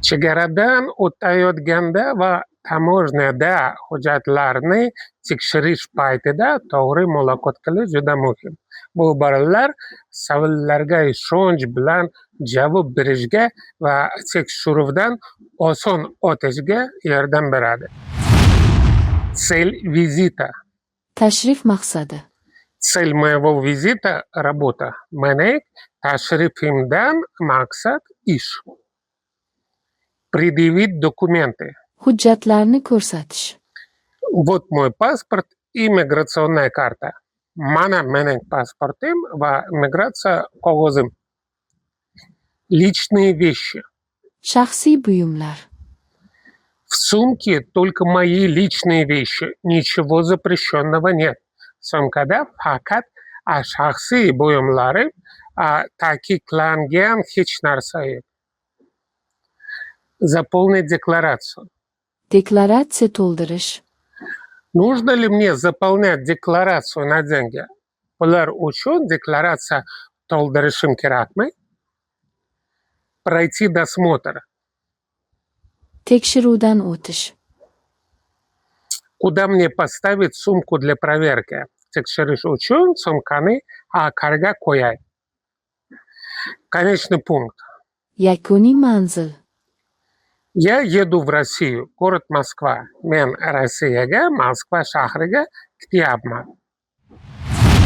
Chegaradan o'tayotganda va таможня da hujjatlarni tekshirish paytida to'g'ri muloqot qilish juda muhim. Bu iboralar savollarga ishonch bilan javob berishga va tekshiruvdan oson o'tishga yordam beradi. Цель визита. Tashrif maqsadi. Цель моего визита – работа. Mening tashrifimdan maqsad ish. Предъявить документы. Hujjatlarni ko'rsatish. Вот мой паспорт и миграционная карта. Mana mening pasportim va migratsiya qog'ozim. Личные вещи. Shaxsiy buyumlar. В сумке только мои личные вещи. Ничего запрещенного нет. Sumkada faqat shaxsiy buyumlarim, taqiqlangan hech narsa yo'q. Заполнить декларацию. Deklaratsiya to'ldirish. Нужно ли мне заполнять декларацию на деньги? Pullar uchun deklaratsiya to'ldirishim kerakmi? Пройти досмотр. Tekshiruvdan o'tish. Куда мне поставить сумку для проверки? Tekshirish uchun sumkani qayerga qo'yay? Конечный пункт. Yakuniy manzil. Я еду в Россию, город Москва. Men Rossiyaga, Moskva shahriga ketyapman.